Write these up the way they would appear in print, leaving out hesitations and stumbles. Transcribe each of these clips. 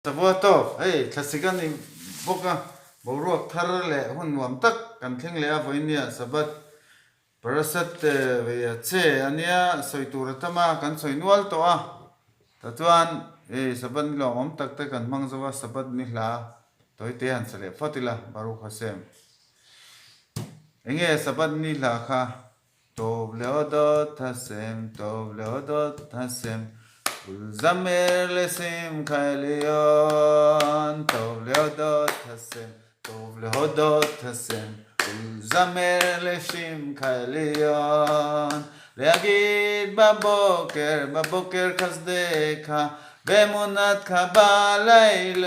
Savua tawk, hei thlasik a ni bawk a, boruak thar leh hun nuam tak kan thleng leh a, vawinia Sabbath Parasat veia che a nia, sawi tur a tam a, kan sawi nual tawh a, tah chuan hei Sabbath ni lawmawm tak te kan hmang zo a, Sabbath ni hla tawi te han sa leh phawt ila, Baruch Hashem. Enge Sabbath ni hla kha? Tov leodot Hashem, Tov leodot Hashem, Ulzamer lesimcha elyon. Tov leodot Hashem, Tov lehodot Hashem, Ulzamer lesimcha elyon. Leagid baboker, baboker chasdecha, Vemunatcha balailot.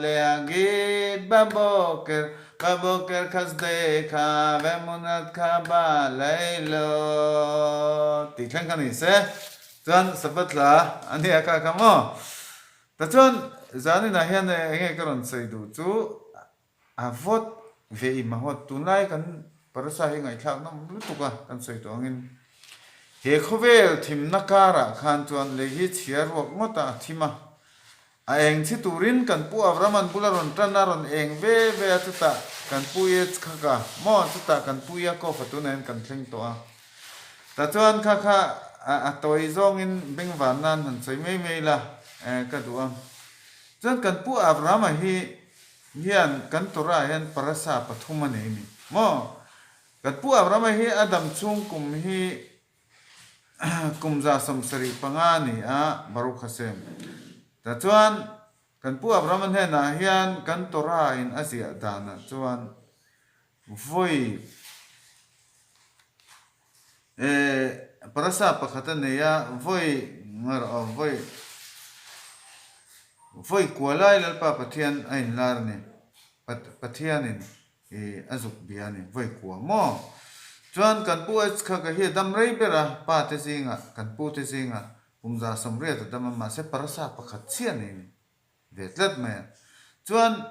Leagid baboker, Baboker chasdecha, vemunatcha balailot. Tih thleng kha ni se. Chuan Sabbath hla a nia kha kha maw? Ta chuan zaninah hian enge ka rawn sawi duh chu a vawt ve im a hawt. Tunlai kan parasa hi ngaihthlak nawm lutuk a kan sawi tawh angin he khawvel thimna karah khan chuan lei hi chhia ruak ngawt a a thim a. A eng chhi turin kan pu Avraman bula rawn tan a rawn eng ve ve a, chutah kan pu Yitzchaka maw chutah kan pu Yaakov-a tunah hian kan thleng tawh a. Tah chuan kha kha a tawi zawngin bengvar nan han sawi mai mai la ka duh a. Chuan kan pu Avrahama hi hian kan Torah ah hian parasa pathum a nei a ni maw? Kan pu Avrahama hi a dam chhung kum hi Kum 75 a ni a, Baruch Hashem. Tah chuan kan Pu Abrahama hnenah hian kan Torah in a ziah danah chuan vawi parasa pakhat a nei a, vawi ngarawh vawi vawi kua lai Lalpa Pathian a inlar a ni. Pathianin I a zuk bia a ni, vawi kua maw? Chuan kan pu H kha ka hi a dam rei ber a, pa te zingah, kan pu te zingah kum 180 a dam a, mahse parasa pakhat chiah nei ni ve tlat mai a. Chuan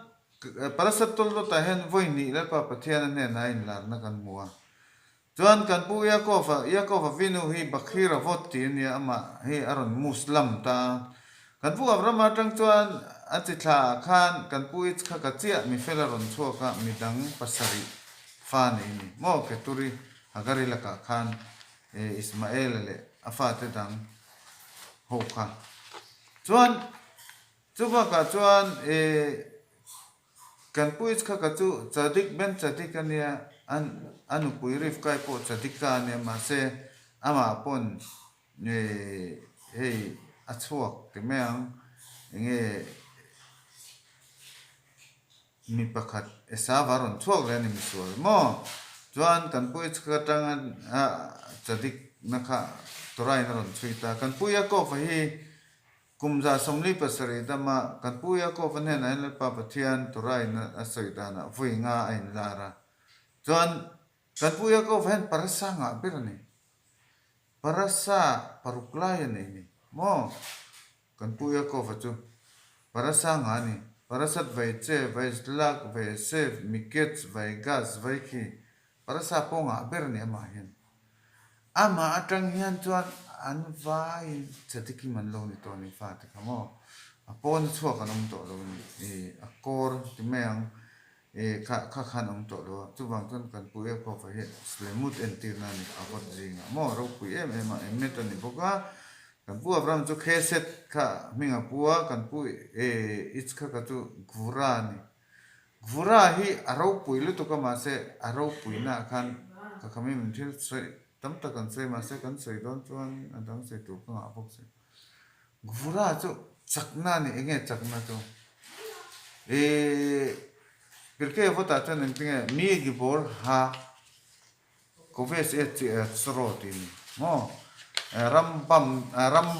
parasa tawlhawtah hian vawi hnih Lalpa Pathian a hnenah a inlarna kan hmu a. Chuan kan pu Yaakov-a, Yaakov-a vinu hi Bakhir Avot tih a nia, amah hi a rawn Muslam ta a. Kan pu Abrahama atang chuan a chi thla ah khan kan pu Yitzchaka chiah mifel a rawn chhuak a, midang pasarih fa nei a ni. Maw Keturi, Hagari lakah khan Ismaela leh a fate dang ho kha. Chuan chubakah chuan Kan pu Yitzchaka chu Tzadik ben Tzadik a nia, a nupui Rivkai pawh Tzadika a nia, mahse amah pawn hei a chhuak ti mai ang, enge mi pakhat Esava a rawn chhuak leh a ni misual maw? Chuan kan pu Yitzchaka atanga Tzadik na kha Torah in a rawn chhui ta, kan pu Yaakov-a hi Kum 47 dama kan Pu Yaakov-a hnenah hian Lalpa Pathian Torah in a sawi danah vawi nga a inlar a. Chuan kan Pu Yaakov-a hian parasa ngah ber a ni. Parasa paruk lai a nei ni maw? Kan Pu Yaakov-a chu parasa ngah a ni. Parasat Vaiche, Vaizlak, Vaisev, Miketz, Vaigas, Vaikhi Parasa pawh ngah ber a ni amah hian. Amah atang hian chuan an vaiin chadikim an lo ni tawh a ni fate kha maw. A pawn a chhuak an awm tawh lo a ni. Ih a kawr ti mai ang ih kha kha khan awm tawh lo a. Chuvang chuan kan pu Yaakov-a hi Slemut entirna a ni a vawt zingah maw ropui em em a Emmet a ni bawk a. Kan pu Abraham chu Khesed kha hming a pu a, kan pu Yitzchaka chu Gvura a ni. Gvura hi a ropui lutuk a mahse a ropuina ah khan ka kham in thil sawi tam tak an sawi mahse kan sawi dawn chuan a dang sawi tur ka ngah bawk si. Gvura chu chakna a ni enge chakna chu ihh Pirkei vawtah chuan engtinge mi gibor ha Koves e chi e chro tih a ni maw? Ram bam ram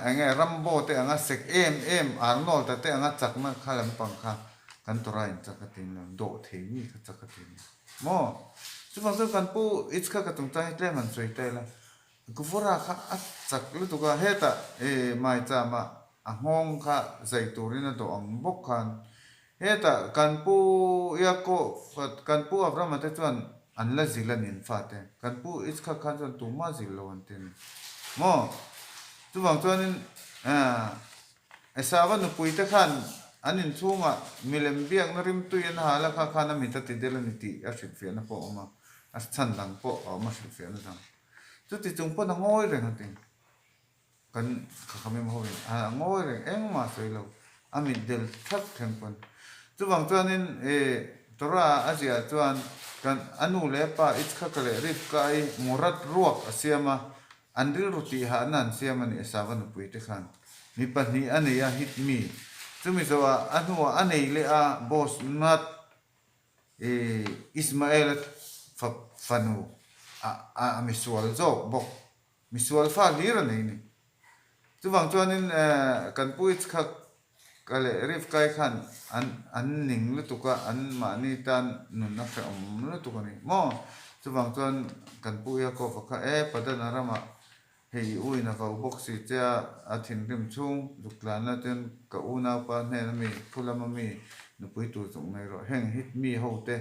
eng nge Rambo te anga sek em em Arnold a te anga chakna kha lampang kha kan Torah in chak a ti ni lo dawh thei mi kha chak a ti ni maw? Chuvang chuan kan pu Yitzchak a chungchang hi tlem han sawi ta ila Gvura kha a chak lutuk a hetah maichama a nghawng kha zai turin a dawh ang bawk khan Hetah kan pu Yaakov, kan pu Abrahama te chuan an la zil a ni an fate. Kan pu Yitzchak khan chuan tumah zil lo an ti a ni maw? Chuvang chuanin Esava nupuite khan an inchhungah milem biakna rimtui an hal a, kha khan a mit a ti del a ni tih a hrilhfiahna pawh a awm a, a chhan dang pawh a awm a hrilhfiahna dang. Chuti chung pawn a ngawi reng a ti. Kan khakhamim hovin a ngawi reng engmah a sawi lo, a mit del thak thleng pawn. Chuvang chuanin Torah a ziah chuan kan a nu leh a pa Itzhaka leh Rivka-i Morat ruak a siam a, An rilru tihhahna an siam a nih Esava nupui te khan mi pahnih a nei a, hit mi. Chumi zawhah a hnuah a nei leh a, Bosmat i Ismaela fa fanu a a misual zawk bawk. Misual fa hlir a nei ni. Chuvang chuanin kan pu Itzhak Ka leh Rivkai khan an an ning lutuk a, an mahni tan nun a hrehawm lutuk a ni maw? Chuvang chuan kan pu Yaakov-a kha, E, Padana ramah hei i u in a vau bawk si che a, a thinrim chhung zuk tlanna chuan ka unaupa hnena mi, phu lama mi nupui tur zuk nei rawh, heng hit mi ho te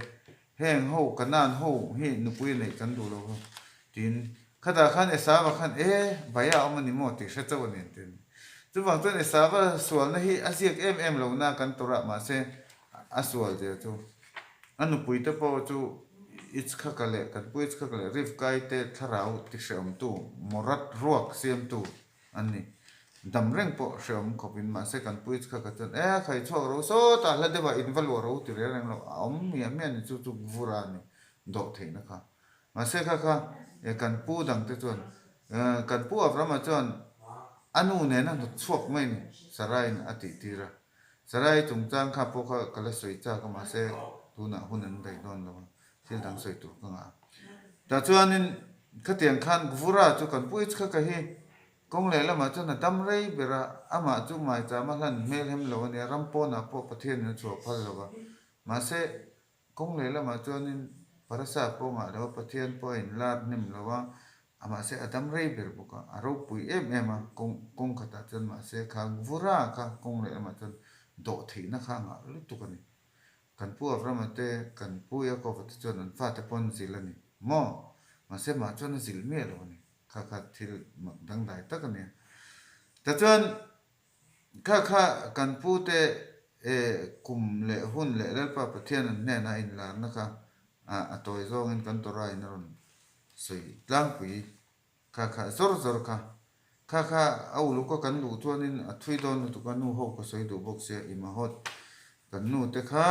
Heng ho Kanaan ho hi nupui neih kan duh lo ho tiin khatah khan Esava khan e Baya a awm a ni maw tih hre chauh a ni an ti a ni. Chuvang chuan Esava sualna hi a ziak em em lo na kan tawrh a mahse a sual zia chu a nupui te pawh chu Itzhaka leh kan pu Itzhaka leh Rivkai te thlarau ti hreawmtu Morat ruak siamtu An ni. Dam reng pawh hreawm khawpin mahse kan pui chhak kha chuan e khai chhuak ro sawtah hla deuhah in va luah ro ti reng reng lo a awm miah miah ni chu chu vura ni dawh theihna kha. Mahse kha kha e kan pu dang te chuan kan pu Avrama chuan a nu nena hnawt chhuak mai ni Saraiin a tih tir a. Sarai chungchang kha pawh kha ka la sawi chak a mahse tunah hun an daih dawn lo a thil dang sawi tur ka ngah a. Tah chuanin khatiang khan Gvura chu kan pu Itzhaka hi kawng lehlamah chuan a dam rei ber a, amah chu maicham a hlan hmel hem lo a nia, ram pawnah pawh Pathianin a chhuah phal lo va. Mahse, kawng lehlamah chuanin Parasa pawh ngah lo a, Pathian pawh a inlar hnem lo a, mahse a dam rei ber bawk a, a ropui em em a, kawng kawng khatah chuan mahse kha Gvura kha kawng lehlamah chuan dawh theihna kha a ngah lutuk a ni. Kan pu Avrama te, kan pu Yaakova te chuan an fate pawh an zil a ni maw? Mahse mah chuan a zil miah lo a ni. Kha kha thil mak dangdai tak a nia. Tichuan kha kha kan pu te kum leh hun leh Lalpa Pathian an hnenah a inlarna kha a tawi zawngin kan Torah in a rawn sawi tlangpui. Kha kha zawr zawr kha. Kha kha a uluk a kan luh chuanin a thui dawn lutuk a nu ho ka sawi duh bawk sia i mahawt kan nu te kha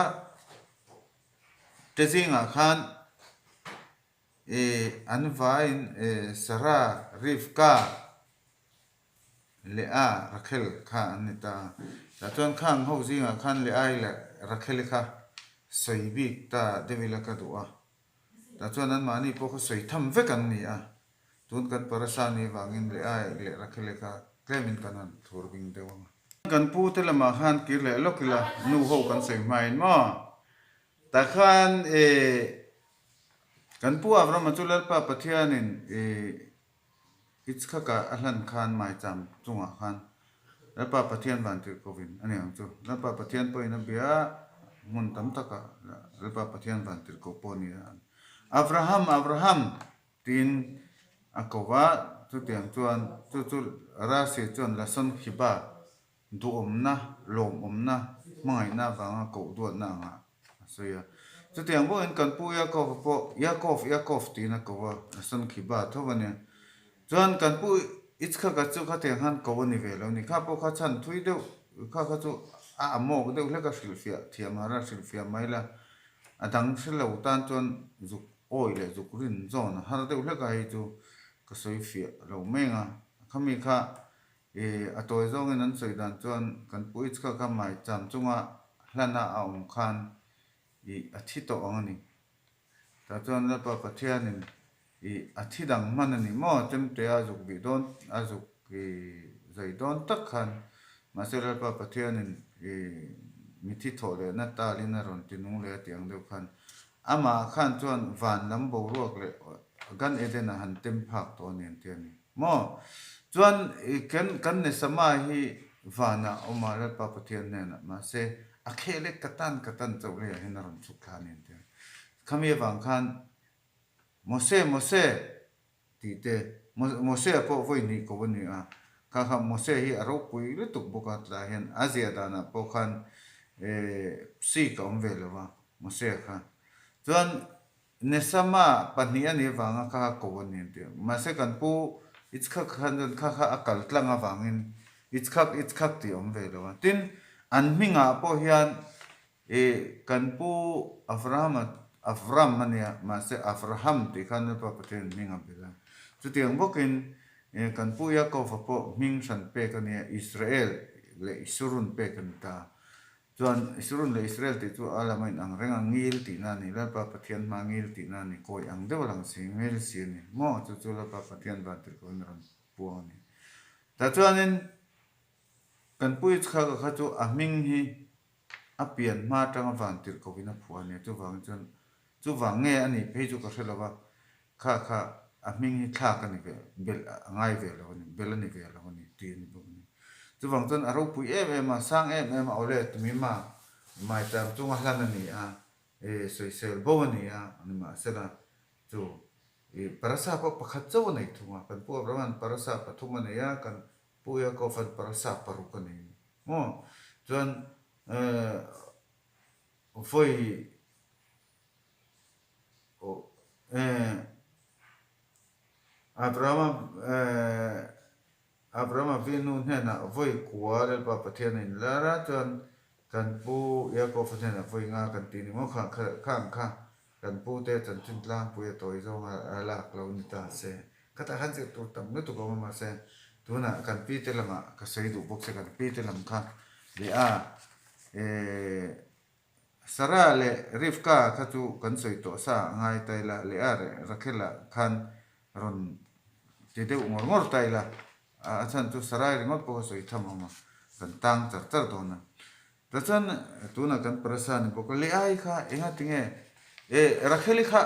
te zingah khan i an vaiin i Sarah, Rivka Leah, Rachel kha an ni ta a. Tah chuan khang ho zingah khan Leah-i leh Rachel-i kha sawi bik ta deuh ila ka duh a. Tah chuan anmahni pawh kha sawi tham vek an ni a, tun kan parasa ni vangin leh ai leh Rakhele kha tlemin kan han thur bing deuh ang a. Kan pu te lamah khan kir leh lawk ila nu ho kan sawi hmain maw? Tah khan e kan pu Avrama chu Lalpa Pathianin e Itzhaka a hlan khan maicham chungah khan Lalpa Pathian van tirh kovin a ni ang chu. Lalpa Pathian pawhin a bia hmun tam takah Lalpa Pathian van tirh ko pawh a ni a. Avraham, Avraham! tiin a ko va, chutiang chuan chu chu Rashi chuan Lashon Khiba Duhawmna, lawmawmna, hmangaihna avanga koh duatna angah a sawi a. Chutiang bawkin kan pu Yaakov-a pawh Yaakov, Yaakov tiin a ko a, a sawn khi ba tho a nia. Chuan kan pu Yitzchak-a chu khatiang khan ko a ni ve lo ni. Kha pawh kha chhan thui deuh, kha kha chu a amawk deuh hlek a hrilhfiah thiam har a, hrilhfiah mai la. A dang hre lo tan chuan zuk awi leh zuk rin zawn a har deuh hlek a, hei chu ka sawi fiah lo mai ang a. Khami kha I a tawi zawngin an sawi dan chuan kan pu Itzhak kha maicham chunga hlana a awm khan i a thi tawh ang a ni. Tah chuan Lalpa Pathianin i a thi dang hman a ni maw? Chemte a zuk bih dawn a zuk i zai dawn tak khan mahse Lalpa Pathianin i mithi thawh lehna talin a rawn ti nung leh a tih ang deuh khan amah khan chuan van lam boruak leh Gan Eden a han tem phak tawh a ni an ti a ni. Maw? Chuan i kan kan Nesama hi vanah a awm a, Lalpa Pathian hnenah, mahse a kheh leh ka tan ka tan chauh leiah hian a rawn chhuk thla a ni an ti a. Khami avang khan Mose, Mose tih te, Mose-a pawh vawi hnih ko a ni a. Kha kha Mose hi a ropui lutuk bawk a, tlaiah hian a ziah danah pawh khan psik a awm ve lo a Mose kha. Chuan Nesama pahnih a nih avanga kha kha ko a ni an ti a. Mahse kan pu Itzhak khan chuan kha kha a kal tlang avangin Itzhak Itzhak tih a awm ve lo a. Tin, an hmingah pawh hian ih kan pu Avrahama Avram a nia, mahse Avraham tih khan Lalpa Pathian hming a belh a. Chutiang bawkin ih kan pu Yaakova pawh hming hran pek a nia, Israel leh Isurun pek a ni ta. Chuan Isurun leh Israel tih chu a lam a inang reng a, ngil tihna a ni, Lalpa Pathian hma ngil tihna a ni, kawi ang deuh a lang si, ngil si a ni maw? Chu chu Lalpa Pathian vantirhkohin a rawn puang a ni. Tah chuanin kan Pu Yitzhaka kha chu a hming hi a pian hma atanga vantirhkohin a phuah a ni, chuvangin chuan chuvang nge a nih phei chu ka hre lo va, Kha kha a hming hi thlak a ni ve, belh a ngai ve lo a ni, belh a ni ve lo a ni tih a ni bawk a ni. Chuvang chuan a ropui em em a, sang em em a, awle tumima maicham chunga hlan a ni a, e sawisel bo a ni a, nimahsela chu i parasa pawh pakhat chauh a nei thung a, kan Pu Abraham-a'n parasa pathum a nei a, kan Pu Yaakov-a'n parasa paruk a nei a ni maw? Chuan vawi Abrahama vinu hnenah vawi kua Lalpa Pathian a inlar a, chuan kan pu Yaakova hnenah vawi nga kan tih ni maw kha khang kha kan pu te chanchin tlangpui a tawi zawng a lak lo ni ta se. Khatah khan zir tur tam lutuk a awm a mahse tunah kan pi te lamah ka sawi duh bawk se kan pi te lam kha leh a Sarah leh Rivka kha chu kan sawi tawh sa a ngai ta ila, Leah leh Rachel-ah khan rawn ti deuh ngawr ngawr ta ila, a chhan chu Sarai ringawt pawh kha sawi tham awm a, kan tang char char dawn a. Tichuan tunah kan parasa ni bawk a, Leah-i kha enga tinge e Rachel-i kha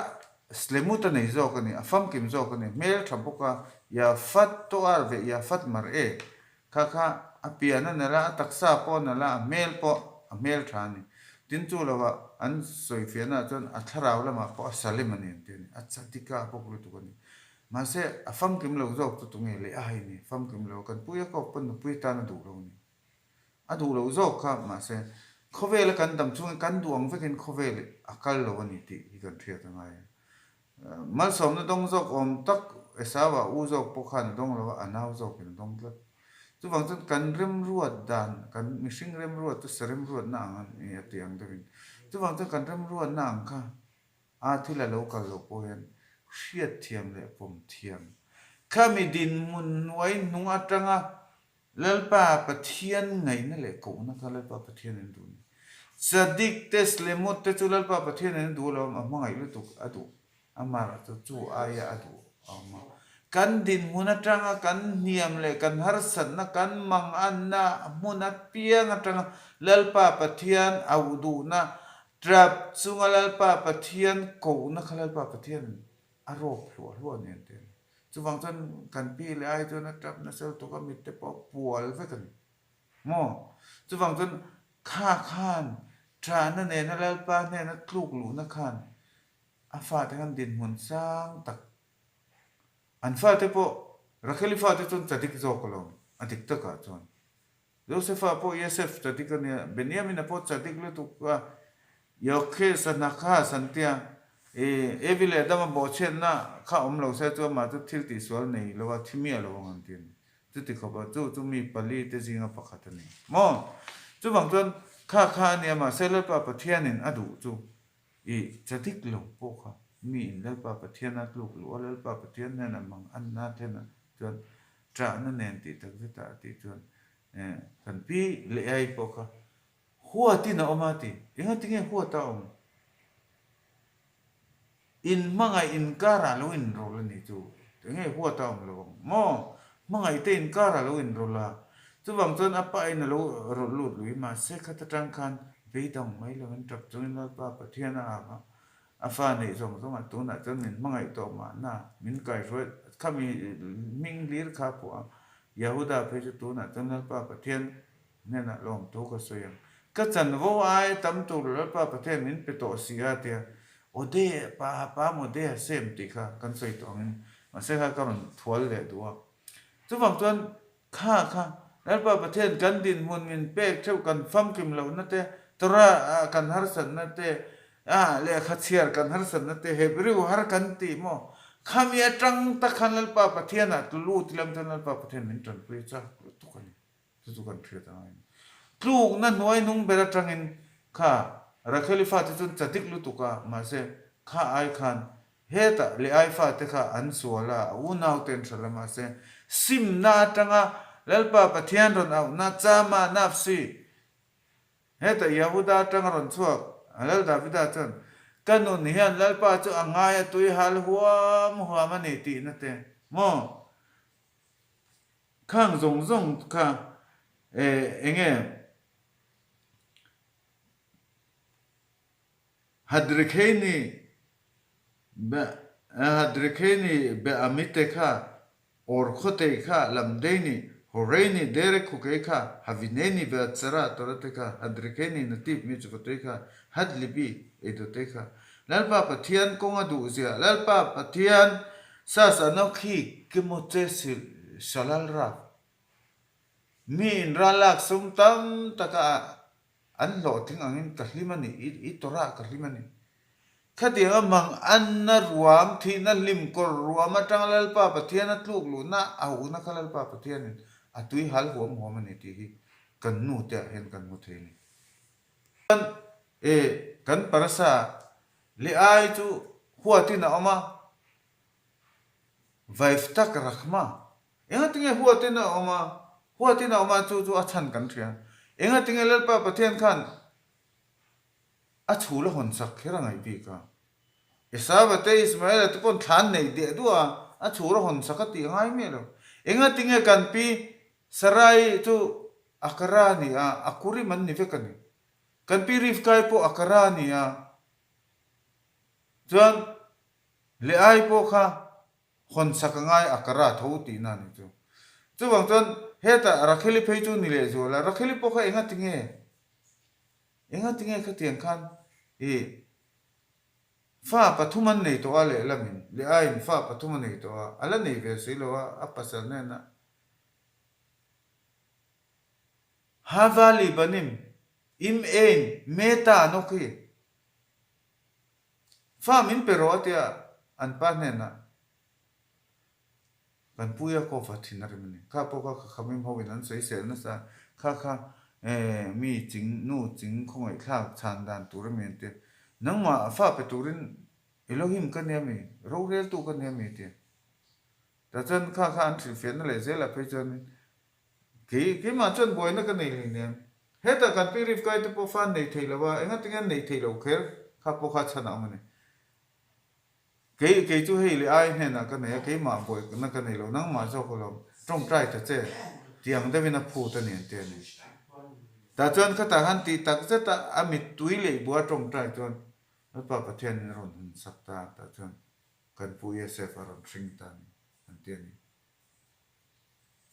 Slemut a nei zawk a ni, a famkim zawk a ni, hmel tha bawk a, Yafat toar ve Yafat mar e Kha kha a pian a nalh a, a taksa pawh a nalh a, a hmel pawh a hmel tha a ni. Tin chu lovah an sawi fiahnaah chuan a thlarau lamah pawh a salim a ni an ti a ni. A chadik a bawk lutuk a ni. Mahse a famkim lo zawk chu tunge leh a hai ni. Famkim lo kan Pu Yakob pawn nupui tan a duh lo a ni. A duh lo zawk kha mahse khawvela kan dam chungin kan duh ang vekin khawvel a kal lo a ni tih hi kan hriat a ngai a. Malsawmna dawng zawk awm tak Esau-a u zawk pawh khan a dawng lo a, a nau zawkin a dawng tlat. Chuvang chuan kan remruat dan, kan mihring remruat chu sa remruatna ang a ni a tih ang deuhin. Chuvang chuan kan remruatna ang kha a thil a lo kal loh pawh hian hriatthiam leh pawmthiam khami dinhmun hnuai hnung atanga Lalpa Pathian ngaihna leh kohna kha Lalpa Pathian in duh a ni. Chadik te, Slemut te chu Lalpa Pathian in a duh lo a, a hmangaih lutuk a duh. Amah chu chu aia a duh a awm a. Kan dinhmun atanga kan hniam leh kan harsatna, kan manganna hmun apiang atanga Lalpa Pathian auh duhna, tap chunga Lalpa Pathian kohna kha Lalpa Pathian a rawp hluah hluah a ni an ti a ni. Chuvang chuan kan pi leh ai chuan a tap nasa lutuk a, mitte pawh a pual vek a ni. Maw? Chuvang chuan kha khan ṭahna nena Lalpa hnena tluk luhna khan a fate khan dinhmun sang tak an fate pawh Rachel-i fate chuan chadik zawk alawm a dik takah chuan. Josefa pawh Yesef chadik a nia, Benjamin-a pawh chadik lutuk a, Yokhis a Nakhas an tia, i Evi leh Adama bawhchhiatna kha awm lo se chu amah chu thil tihsual nei lo a, thi miah lo ang an ti a ni. Chuti khawp a, chu chu mi pali te zinga pakhat a ni. Maw? Chuvang chuan kha kha a nia, mahse Lalpa Pathianin a duh chu i chadik lo pawh kha mi in Lalpa Pathiana tluk luh a, Lalpa Pathian hnenah mang anna thlen a chuan Ṭahna nen tih tak zeta a tih chuan kan pi leh ai pawh kha huatin a awm a ti. Engatinge huat a awm? In hmangaih inkarah lo inrawlh a nih chu. Enge huat a awm lo ang maw? Hmangaih te inkarah lo inrawlh a. Chuvang chuan a pahin a lo rawlh lut lui mahse khat atang khan beidang mai lovin ṭap chungin Lalpa Pathian a ak a. A fa neih zawng zawngah tunah chuan min hmangaih tawh mahna, min kaihruai khami hming hlir kha pawh a, Yehuda phei chu tunah chuan Lalpa Pathian hnenah lawmthu ka sawi ang. Ka chanvo aia tam tur Lalpa Pathian min pe tawh si a tia, Ode, pa pa Mode Hashem tih kha kan sawi tawh angin mahse kha ka rawn thual leh duh a. Chuvang chuan. Kha kha Lalpa Pathian kan dinhmun min pek theuh kan famkim lohna te, Torah ah kan harsatna te, ah lehkha chhiar kan harsatna te, Hebrew har kan tih maw? Khami atang tak khan Lalpa Pathian ah tlu lut lam chuan Lalpa Pathian min tanpui a chak lutuk a ni. Chu chu kan hriat angai a ni. Tlukna hnuai hnung ber atangin kha Rakheli fate chuan chadik lutuk a, mahse kha ai khan Hetah Leai fate kha an sual a, a unaute an hralh a, mahse simna atanga Lalpa Pathian rawn auhna Chama Nafsi, hetah Yehuda atanga rawn chhuak Lal Davida chuan, Ka nun hian Lalpa chu a ngai a tui hal huam huam a ni tihna te maw? Khang zawng zawng kha eng nge? Hadrikheini Hadrikheini Beamite kha, Orkhotei kha, Lamdeini, Horeini, Derekhukei kha, Havineini Beatsara Torate kha, Hadrikheini Natib Michvotei kha, Hadlibi Eidotei kha. Lalpa Pathian kawng a duh ziah, Lalpa Pathian Sas Anokhi Kemotse Shalal Rav. Mi in ral lak sum tam taka An hlawhtling angin ka hlim a ni, i Torah ka hlim a ni. Khatianga mang anna ruam, thihna hlim kawr ruam atanga Lalpa Pathian a tluk luhna a hukna kha Lalpa Pathianin a tui hal huam huam a ni tih hi kan nu te ah hian kan hmu thei a ni. Chuan e kan parasa leh ai chu huatin a awm a, Vaiftak Rakhma Engatinge huatin a awm a, huatin a awm a chu chu a chhan kan hria. Engatinge Lalpa Pathian khan a chhul a hawn sak kher a ngaih bik a. Esava te Ismaela te pawn thlan neih deh duah a, a chhul a hawn sak a tih a ngai miah lo. Engatinge kan pi Sarai chu a kara a ni a, a kurim an ni vek a ni. Kan pi Rivkai pawh a kara a ni a. Chuan Leai pawh kha Hawn sak a ngai a kara tho tihna a ni chu. Chuvang chuan hetah Rakheli phei chu ni leh zual a, Rakheli pawh kha enga tinge? Enga tinge khatiang khan i fa pathum an nei tawh a lehlamin, leh aiin fa pathum a nei tawh a, a la nei ve si lo a, a pasal hnenah Havali banim im ein meta an awk hi. Fa min pe rawh a tia an pa hnenah kan pu Yaakov a thin a rim a ni. Kha pawh kha ka khamim ho in an sawi sel nasa a, kha kha mi ching nu ching khawngaihthlak chhan dan tur a mi an tia. Nangmah fa pe turin Elohim ka nia mi, roreltu ka nia mi a tia. Tah chuan kha kha an hrilhfiahna leh zelah phei chuanin Kei, keimah chuan buaina ka nei hlei nen. Hetah kan pi Rivkai te pawh fan nei thei lo a, engatinge an nei thei lo kher kha pawh kha chhan a awm a ni. Kei, kei chu hei leh ai hnenah ka nei a, keimah buaina ka nei lo, nangmah zawk alawm, tawngtai ta che, tih ang deuhin a phut a ni an ti a ni. Tah chuan khatah khan tih tak zeta a mittui leh bua tawngtai chuan Lalpa Pathianin a rawn hun sak ta, tah chuan kan pu Yosef a rawn hring ta a ni, an ti a ni.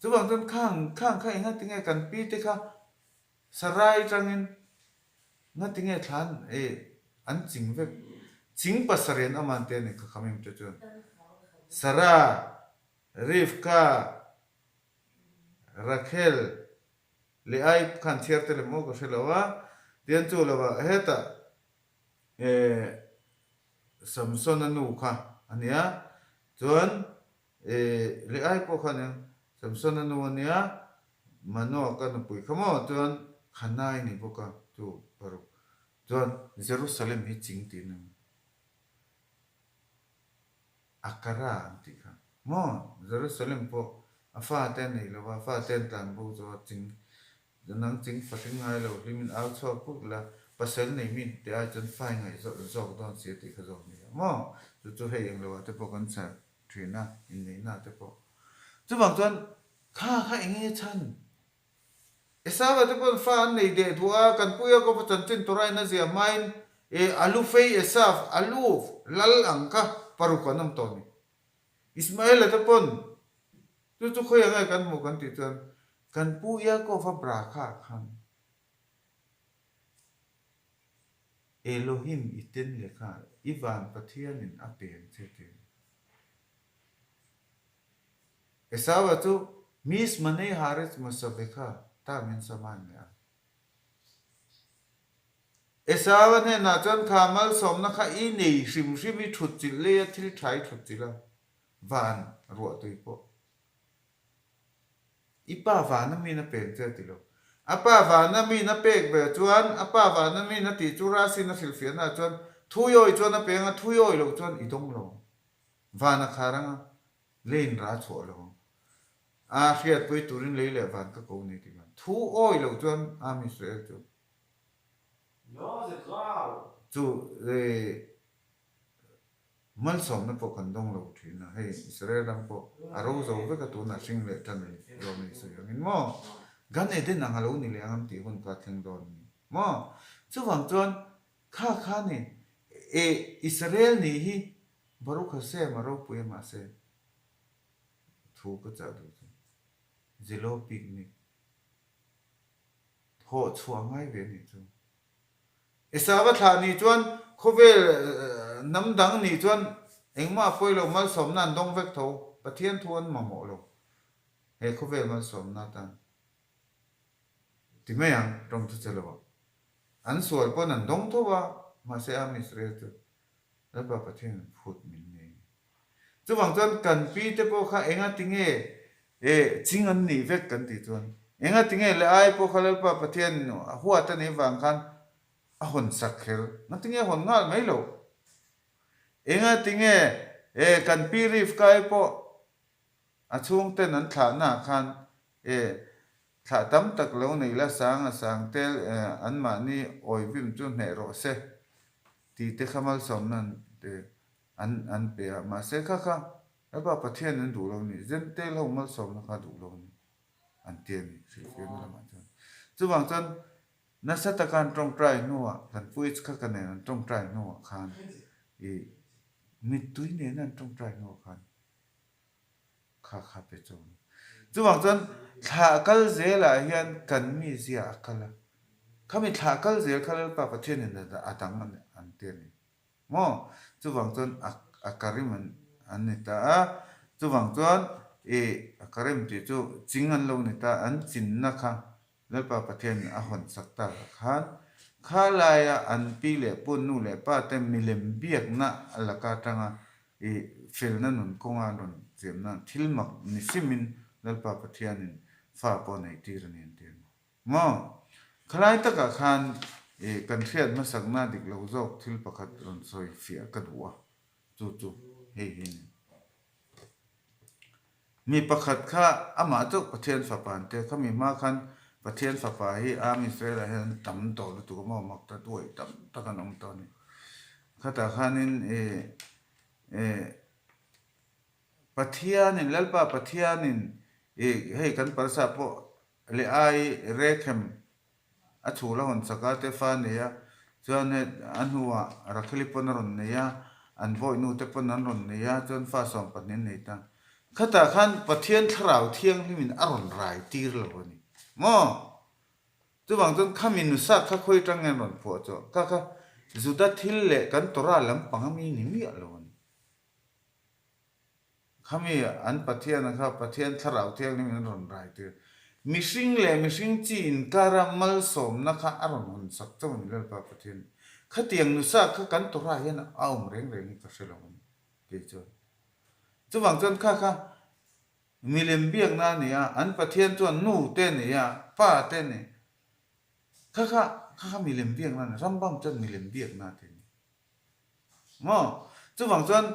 Chuvang chuan khang khang kha enga tinge kan pi te kha Sarai tangin nga tinge thlan eh an ching vek ching pasarih an awm an ti a ni kha khamim te chuan Sara, Rivka, Rakhel leh ai khan chhiar te lem aw ka hre lo a tian chu lo ah hetah eh Samsona nu kha a nia chuan E, Leai pawh kha nia, Samsona nu a nia, Manoah ka nupui kha maw? Chuan Khanai ni bawk a, chu paruk. Chuan Jerusalem hi ching tih na Akara an tih kha maw? Jerusalem pawh a fate a nei lo va, a fate an tlan bo zo a, ching nang ching fahring ngai lo hlimin au chhuak puk la, pasal nei mi te ai chuan fai ngaih zawk dawn si a tih kha zawk ni a maw? Chu chu hei englo ah te pawh kan chhar. Ṭhina, inneihna te pawh. Chuvang chuan kha kha eng nge chhan? Esau te paw'n fa an nei deh duh a, kan pu Jakob-a chanchin Torah-in a ziah hmain e Alufei Esau, Aluf, lal ang kha paruk an awm tawh a ni. Ismael-a te paw'n chu chu khawi ang nge kan hmuh kan tih chuan kan pu Jakob-a brakha khan Elohim i ten lehkha i van Pathianin a peng che ti a ni. Esau-a chu Miss Manei Haaretz Mosavekha ta min saman leh a. Esau-a hnenah chuan kha malsawmna kha i nei hrim hrim i thut chilh lei a thil tha i thut chilh a, van ruahtui pawh. I pa vana min a pek che a ti lo. A pa vana min a pek ve chuan a pa vana min a tih chu Rasin a hrilhfiahna ah chuan thuiawi chuan a peng a, thuiawi loh chuan i dawng lo ang. Van a khar ang a, leiin ra chhuah lo ang. A hriatpui turin lei leh van ka ko nei ti khan thu awi loh chuan Am Israel chu chu malsawmna pawh kan dawng lo thin a, hei Israel ram pawh a ro zo vek a tunah hring leh tan a ni zawm a ni sawi angin maw Gan Eden ang a lo ni leh ang an tih hun kha a thleng dawn a ni maw chuvang chuan kha kha ni e Israel nih hi Baruch Hashem a ropui a mahse Thu ka chah duh chu Zelo picnic thawh chhuah ngai ve nih chu. Esava thlah nih chuan khawvel hnam dang nih chuan engmah pawi lo malsawmna an dawng vek tho, Pathian thu an mamawh lo he khawvel malsawmna atan ti mai ang tawng chu che lo ah. An sual pawn an dawng tho a, mahse Am Israel chu Lalpa Pathian an phut min nei. Chuvang chuan kan pi te pawh kha enga tinge eh ching an nih vek kan tih chuan enga tinge le ai pawh kha Lalpa Pathian a huat a nih vang khan a hawn sak kher nga tinge a hawn nghal mai loh. Enga tinge eh kan pi Rivka-i pawh a chhungten an thlahna ah khan eh thlah tam tak lo nei la sang a sang tel eh anmahni awivim chu hneh rawh se tih te kha malsawmna an ti. An an pe a, mahse kha kha Lalpa Pathian an duh lo ni, Jentail ho malsawmna kha duh lo ni an ti a ni, hrilhfiahna lamah chuan. Chuvang chuan nasa taka an tawngtai hnuah, kan pu H kha ka nen an tawngtai hnuah khan i mittui nena an tawngtai hnuah khan kha kha pe chu a ni. Chuvang chuan thlah kal zelah hian kan mizia a kal a, khami thlah kal zel kha Lalpa Pathianin a dang an ti a ni. Maw? Chuvang chuan a a karim an an ni ta a, chuvang chuan i a karim tih chu ching an lo ni ta, an chinna kha Lalpa Pathianin a hawn sak ta kha khan kha laia an pi leh pu nu leh pa te milem biakna a laka atanga i felna nun kawnga an rawn chiamna thil mak ni simin Lalpa Pathianin fa pawh nei tir a ni an ti a ni. Maw? Khalai takah khan i kan hriat hmasakna dik lo zawk thil pakhat rawn sawi fiah ka duh a, chu chu hei hi a ni. Mi pakhat kha amah chauh Pathian fapa an tia, khami hma khan Pathian fapa hi Am Israel ah hian an tam tawh lutuk a maw, mak ta duai tam tak an awm tawh a ni. Khatah khanin i i Pathianin, Lalpa Pathianin i hei kan palsa pawh Leh ai Rekhem a chhul a hawn chak a, te fa a nei a, chuan he a hnuah Rakheli pawn a rawn nei a, an vawihnu te pawn an rawn nei a, chuan fa 12 an nei ta. Khatah khan Pathian Thlarau Thianghlimin a rawn rai tir lo a ni maw? Chuvang chuan khami nusa kha khawi atang nge an rawn phuah chu? Kha kha Juda thil leh kan Torah lampang ami ni miah lo a ni. Khami an Pathian a kha Pathian Thlarau Thianghlim in a rawn rai tir. Mihring leh mihring chi inkara malsawmna kha a rawn hawn sak chauh a ni Lalpa Pathian. Khatiang nusa kha kan Torah hian a awm reng reng hi ka hre lo a ni kei chuan. Chuvang chuan kha kha milem biakna a ni a, an Pathian chuan nu te a nei a, pa te a nei. Kha kha kha kha milem biakna a ni, Rambam chuan milem biakna a ti a ni. Maw? Chuvang chuan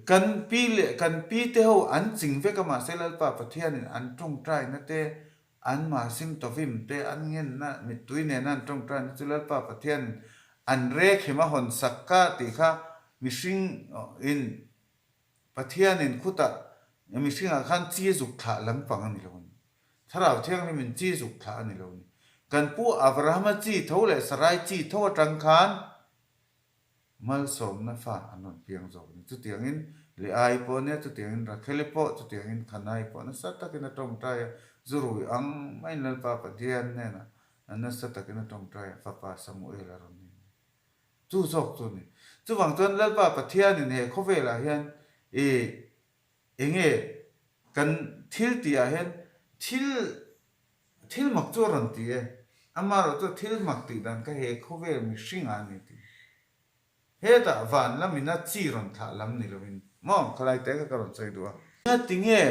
kan pi leh kan pi te ho an ching vek a mahse Lalpa Pathianin an tawngtaina te, an mahsim tawvim te, an ngenna mittui nena an tawngtaina chu Lalpa Pathianin an rekhem a hawn sak ka tih kha mihring in Pathianin khutah mihringah khan chi zuk thlah lampang a ni lo a ni. Thlarau Thianghlimin chi zuk thlah a ni lo a ni. Kan pu Abrahama chi tho leh Sarai chi tho atang khan Malsawmna fa an rawn piang zawk a ni. Chutiangin Leai pawh nia, chutiangin Rakheli pawh, chutiangin Khanai pawh nasa takin a tawngtai a, Zurui ang maiin Lalpa Pathian hnenah nasa takin a tawngtai a, fapa Samuel a rawn ni a ni. Chu zawk chu a ni. Chuvang chuan Lalpa Pathianin he khawvelah hian i enge kan thil tihah hian. Thil thil mak chu a rawn ti e, amaherawhchu thil mak tih dan kha he khawvel mihring ah a ni tih. Hetah van lamin a chi rawn thlah lam ni lovin maw khalai te kha ka rawn sawi duh a. Tinge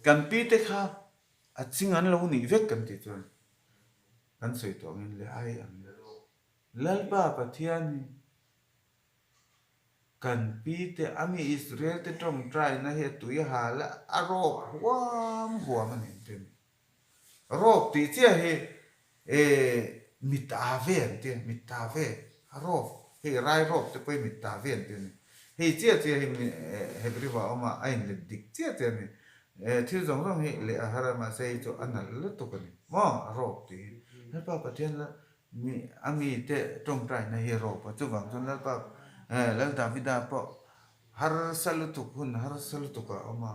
kan pi te kha a ching an lo nih vek kan tih chuan kan sawi tawh angin le ai ang Lalpa Pathian hi Kan pi te a mi Israel te tawngtaina hi a tui hal a, a rawp huam huam a ni an ti a ni. Rawp tih chiah hi mit a ve an ti a, mit ta ve, a rawp, hei rai rawp te pawh hi mit ta ve an ti a ni. Hei chiah chiah hi Hebrew ah a awm a, a inlet dik chiah chiah a ni. Thil zawng zawng hi leh a har a, mahse hei chu a nalh lutuk a ni maw, a rawp tih hi. Lalpa Pathian la Mi a mite tawngtaina hi a rawp a, chuvang chuan Lalpa Lal Davida pawh harsa lutuk hun harsa lutuk ah a awm a,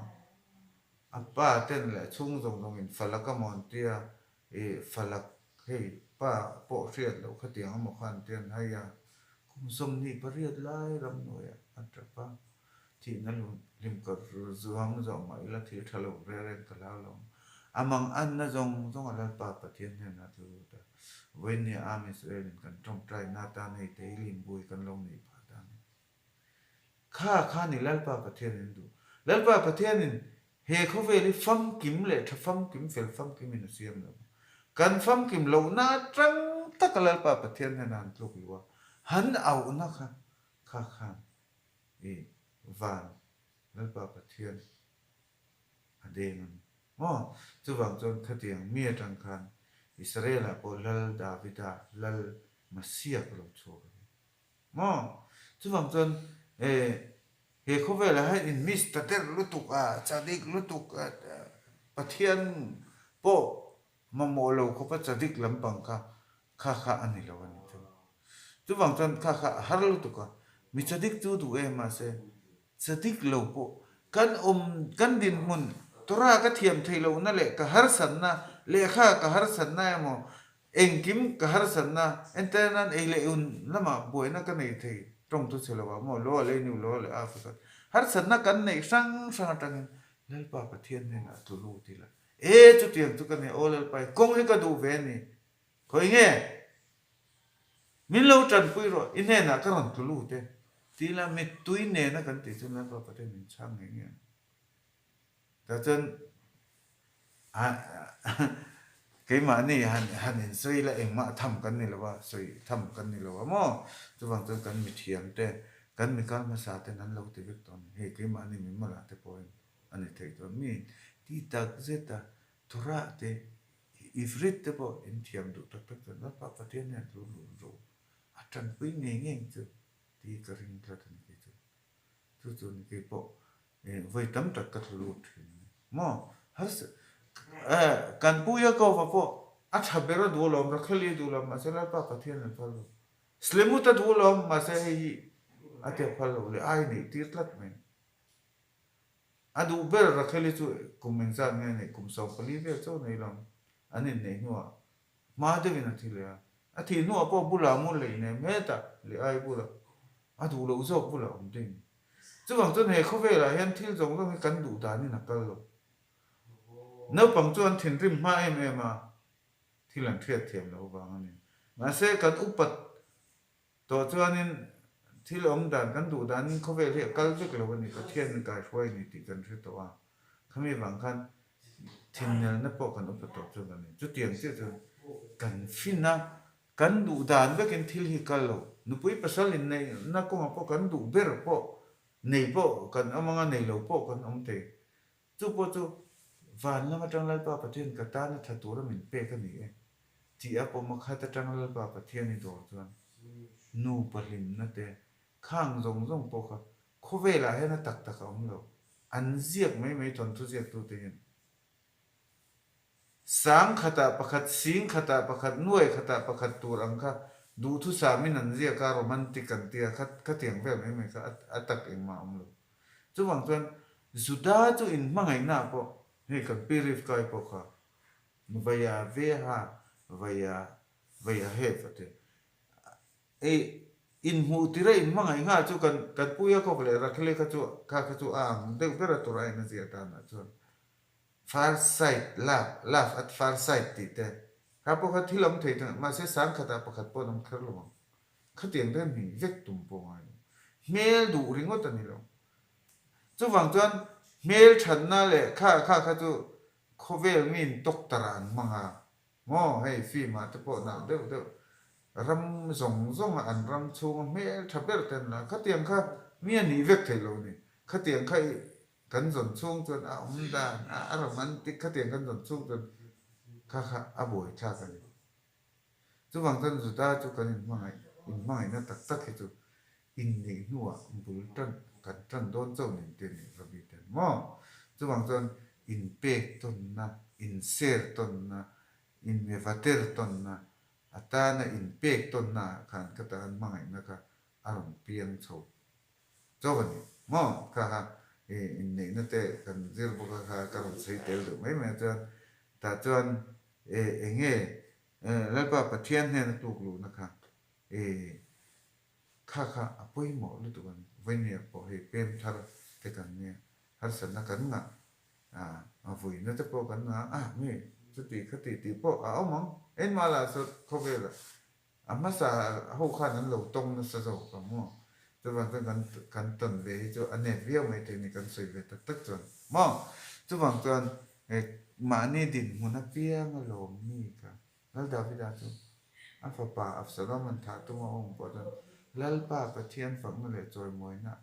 a pa ten leh chhung zawng zawng in falak a maw an tia, ih falak hei pa pawh hriat loh khatiang emaw kha an tia an hai a, kum 28 lai ramhnuaiah a tap a. Thihna hlim ka zuam zawh mah ila thil tha lo reng reng ka hlau lo. A mang anna zawng zawng a Lalpa Pathian hnenah a tlu lut a. Vawiinnia Am Israel in kan tawngtai na atan hei Tehillim bu hi kan lo neih phah ta a ni. Kha kha ni Lalpa Pathian in duh. Lalpa Pathian in he khawvel hi famkim leh tha famkim fel famkim in a siam lo. Kan famkim lohna atang taka Lalpa Pathian hnenah an tluk luh a, han auhna kha kha khan I van Lalpa Pathian a deng a ni maw? Chuvang chuan khatiang mi atang khan Israel-ah pawh Lal Davida, Lal Masiah ka lo chhuak a ni maw? Chuvang chuan he khawvelah hian in miss ta der lutuk a, chadik lutuk a, Pathian pawh Mamawh lo khawpa chadik lampang kha kha kha a ni lo a ni chu. Chuvang chuan kha kha a har lutuk a, mi chadik chu duh em mahse chadik lo pawh kan awm kan dinhmun Torah ka thiam theih lohna leh ka harsatna lehkha ka harsatna emaw engkim ka harsatna entir nan ei leh un lamah buaina ka nei thei tawng chu chhe lovah maw lo a lei nu lo a leh a fakhat harsatna kan neih hrang hrang atangin Lalpa Pathian hnenah tlu lut ila E chutiang chu ka nei aw Lalpai, kawng hi ka duh ve a ni. Khawi nge? Min lo tanpui rawh, i hnenah ka rawn tlu lut e. Ti ila mittui nena kan tih chuan Lalpa Pathian min chhang ngei ngei ang. Tah chuan keimahni han han insawi ila engmah tham kan ni lo a, sawi tham kan ni lo a maw? Chuvang chuan kan mithiam te, kan mikal hmasa ten an lo ti vek tawh a ni. Hei keimahni mimawlah te pawhin a ni thei dawn mi ti tak zet a, Torah te, Ivrit te pawh in thiam duh tak tak chuan Lalpa Pathian hian tlu lut rawh u, a tanpui ngei ngei chu tih ka ring tlat a ni kei chu. Chu chu ni kei pawh vawi tam tak ka tlu lut thin a ni maw? Harsa kan pu Yaakova pawh a tha ber a duh alawm, Rachel-i a duh lo, mahse Lalpa Pathian an phal lo. Slemut a duh alawm, mahse hei hi a tia phal lo leh ai neih tir tlat mai. A duh ber Rachel-i chu kum engzat nge neih kum 14 vel chauh nei lo an inneih hnuah hma deuhin a thi leh a. A thih hnuah pawh bulah mu leh inem hetah leh ai bulah a duh loh zawk bulah awm ding. Chuvang chuan he khawvelah hian thil zawng zawng hi kan duh danin a kal lo. Naupang chu an thinrim hma em em a, thil an hriat thiam loh vang a ni. Mahse kan upat Tawh chuanin thil awm dan kan duh danin khawvel hi a kal vek lo a ni, Pathian in kaihruai a ni tih kan hre tawh a, khami vang khan thinnelna pawh kan upa tawh chuan a ni. Chutiang chiah chuan kan fin a, kan duh dan vekin thil hi kal lo. Nupui pasal inneihna kawngah pawh kan duh ber pawh nei pawh kan awm anga nei lo pawh kan awm thei. Chu pawh chu van lam atang Lalpa Pathian ka tana tha tura min pek a ni e. Tih a pawm a khat atang Lalpa Pathian i dawr chuan nupa hlimna te khang zawng zawng pawh kha khawvelah hian a tak tak a awm lo. An ziak mai mai thawnthu ziaktute hian sang khatah pakhat, sing khatah pakhat, nuai khatah pakhat tur ang kha duhthusamin an ziak a, romantic an tia kha khatiang vel mai mai kha a tak engmah a awm lo. Chuvang chuan Juda chu inhmangaihnaah pawh hei kan pi Rivka-i pawh kha Vaya veha vaya vaya hef a ti. Ei inhmuh tir a inhmangaih nghal chu kan kan pu Yaakov leh Rachel-i kha chu kha kha chu a ang deuh ber a tur a in a ziah danah chuan. First sight love, love at first sight tih te kha pawh kha thil awm thei thung mahse sangkhatah pakhat pawh an awm kher lo ang. Khatiang te hming vek tum pawh ngai lo. Hmel duh ringawt a ni lo. Chuvang chuan hmel thatna leh kha kha kha chu khawvel miin doctor ah an hmang a maw hei film ah te pawh nalh deuh deuh ram zawng zawng a an ram chhunga hmel tha ber te an la khatiang kha mi a nih vek theih lo a ni. Khatiang kha i kan zawn chhung chuan a awm dan a a romantic khatiang kan zawn chhung chuan kha kha a buaithlak a ni. Chuvang chuan Juda chu kan inhmangaih inhmangaihna tak tak hi chu inneih hnuah bul tan kan tan dawn chauh nen te nih Rabbi ten maw? Chuvang chuan inpek tawnna, inser tawnna, inmevater tawnna, atana inpek tawnna ah khan ka tan hmangaihna kha a rawn piang chho chauh a ni maw? Kha kha inneihna te kan zir bawk a kha ka rawn sawi tel deuh mai mai a chuan tah chuan eng nge Lalpa Pathian hnena tluk luhna kha kha kha a pawimawh lutuk a ni. Vawinia pawh hei pem thar te kan nia, harsatna kan ngah a vuina te pawh kan ngah a, mi chuti khati tih pawh a awm ang. Engmah lah saw khawvelah A hmasa ho khan an lo tawng nasa zawk ang maw? Chuvang chuan kan kan tawn ve hi chu a nep viau mai thei a ni kan sawi ve tak tak chuan maw? Chuvang chuan mahni dinhmun apiang a lawm mi kha Lal Davida chu a fapa Absalom an thah tum a awm pawh chuan Lalpa Pathian fakna leh chawimawina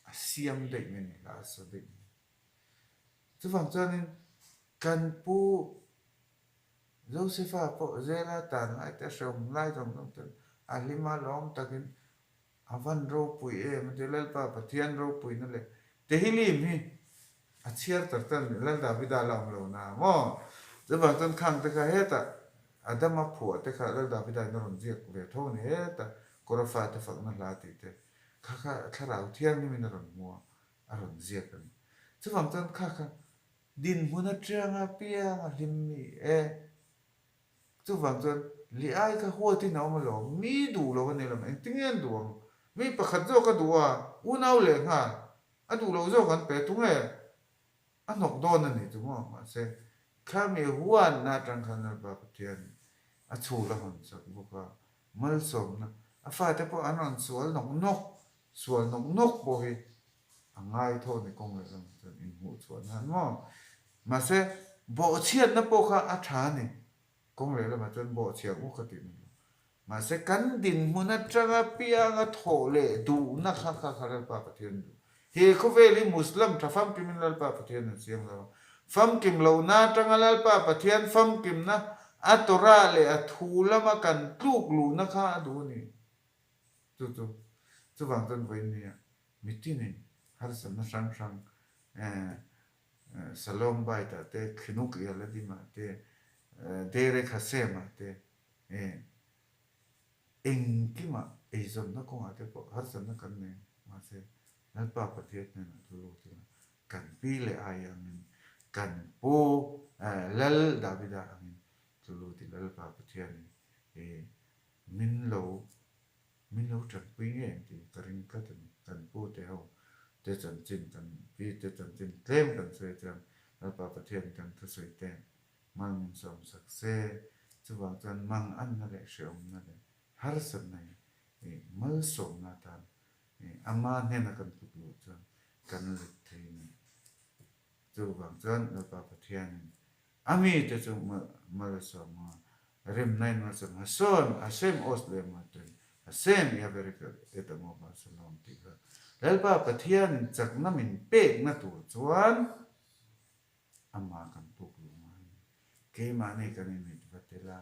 a siam daih mai a ni, hla a sa daih mai. Chuvang chuanin kan pu Josefa pawh zela tan lai te hrehawm lai zawng zawng ten a hlim a lawm takin a van ropui em a ti. Lalpa Pathian ropuina leh Tehillim hi a chhiar tak tak a ni. Lal Davida la awm lo na maw? Chuvang chuan khang te kha hetah Adama phuah te kha Lal Davida in a rawn ziak ve tho a ni. Hetah Kora fate fakna hla tih te kha kha Thlarau Thianghlimin a rawn hmu a, a rawn ziak a ni. Chuvang chuan kha kha Dinhmun aṭiang a piang a hlim mi e. Chuvang chuan Liai kha huatin a awm alawm, mi duh lo a ni lo, engtin nge an duh ang? Mi pakhat zawk a duh a, unau leh nghal a duh loh zawk an pe tung e, a hnawk dawn a ni chu maw? Mahse, khami huanna aṭang khan Lalpa Pathian a chhul a hawn sak bawk a, malsawmna a fate pawh an rawn sual nawk nawk, sual nawk nawk pawh hi A ngai tho ni kawng leh lam chuan inhmuh chhuah nan maw? Mahse, bawhchhiatna pawh kha a tha a ni. Kawng leh lamah chuan bawhchhiah u ka tih ni lo. Mahse, kan dinhmun atanga pianga thawh leh duhna kha kha kha Lalpa Pathian duh. He khawvel hi Muslim tha famkimin Lalpa Pathian an siam lo a. Famkim lohna atanga Lalpa Pathian famkimna a Torah leh a thu lama kan tluk luhna kha a duh a ni. Chu chu chuvang chuan vawiin Mitinin harsatna hrang hrang Shalom Bait ah te, Khinuk Yaladim ah te, Derek Hashem ah te, engkimah eizawnna kawngah te pawh harsatna kan nei mahse Lalpa Pathian hnenah chu lut ila kan pi leh ai angin kan pu Lal Davida angin chu lut ila Lalpa Pathianin min lo Min lo tanpui ngei ang tih ka ring tlat a ni. Kan pu te ho te chanchin, kan pi te chanchin tlem kan sawi chuan Lalpa Pathian kan thusawi te mal min sawm sak se. Chuvang chuan manganna leh hrehawmna leh harsatna hi malsawmna atan ama hnena kan tluk luh chuan kan let thei a ni. Chuvang chuan Lalpa Pathianin A mite chu malsawm a, remna in malsawm a, sawn Hashem os leh maten Hashem Yaverek et amo ba shalom tih kha Lalpa Pathianin chakna min pekna tur chuan ama kan tluk luh ngai a ni. Keimahni kan inmit va tel a,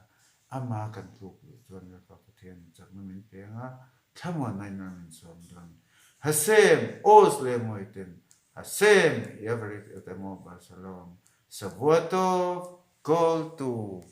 ama kan tluk luh chuan Lalpa Pathianin chakna min pe anga thlamuanna in ram min sawm dawn. Hashem os leh mawiten Hashem Yaverek et amo ba shalom Shavuatov, Kol Tov.